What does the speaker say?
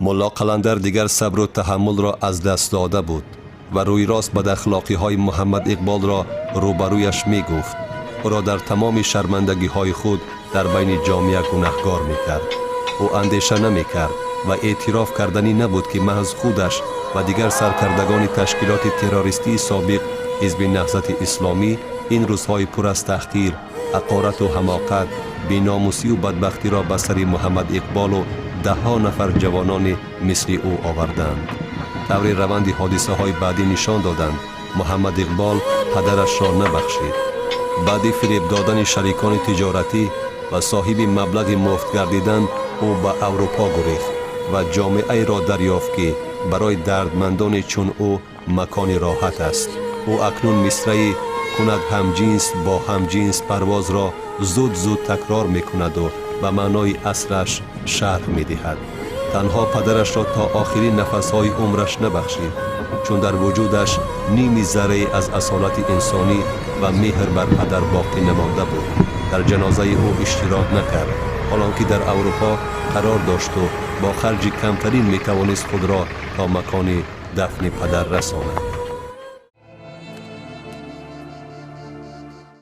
Мулло Қаландар дигар сабру таҳаммулро аз даст дода буд ва рӯйрост бадахлоқиҳои Муҳаммад Иқболро рӯбарӯяш мегуфт. Ӯро дар тамоми шармандагиҳои худ дар байни ҷомеа гунаҳгор мекард. Ӯ андеша намекард ва эътироф карданӣ набуд, ки маҳз худаш ва дигар саркардагони ташкилоти террористии собиқ, Ҳизби Наҳзати Исломӣ, ин рӯзҳои пур аз таҳқир, ҳақорату ҳамоқат, беномусию бадбахтиро ба сари Муҳаммад Иқболу даҳҳо нафар ҷавонони мисли ӯ оварданд. Таври раванди ҳодисаҳои баъдӣ нишон доданд, Муҳаммад Иқбол падарашро набахшид. Баъди фиреб додани шарикони тиҷоратӣ ва соҳиби маблағи муфт гардидан, ӯ ба Аврупо гурехт ва ҷомеаеро дарёфт, ки барои дардмандоне чун ӯ макони роҳат аст. Ӯ акнун мисраи «Кунад ҳамҷинс бо ҳамҷинс парвозро» зуд зуд такрор мекунаду ба маънои аслаш шарҳ медиҳад. Танҳо падарашро то охирин нафасҳои умраш набахшид, чун дар вуҷудаш ними заррае аз асолати инсонӣ ва меҳр бар падар боқӣ намонда буд. Дар ҷанозаи ӯ иштирок накард, ҳолон ки дар Аврупо қарор дошту бо харҷи камтарин метавонист худро то макони дафни падар расонад.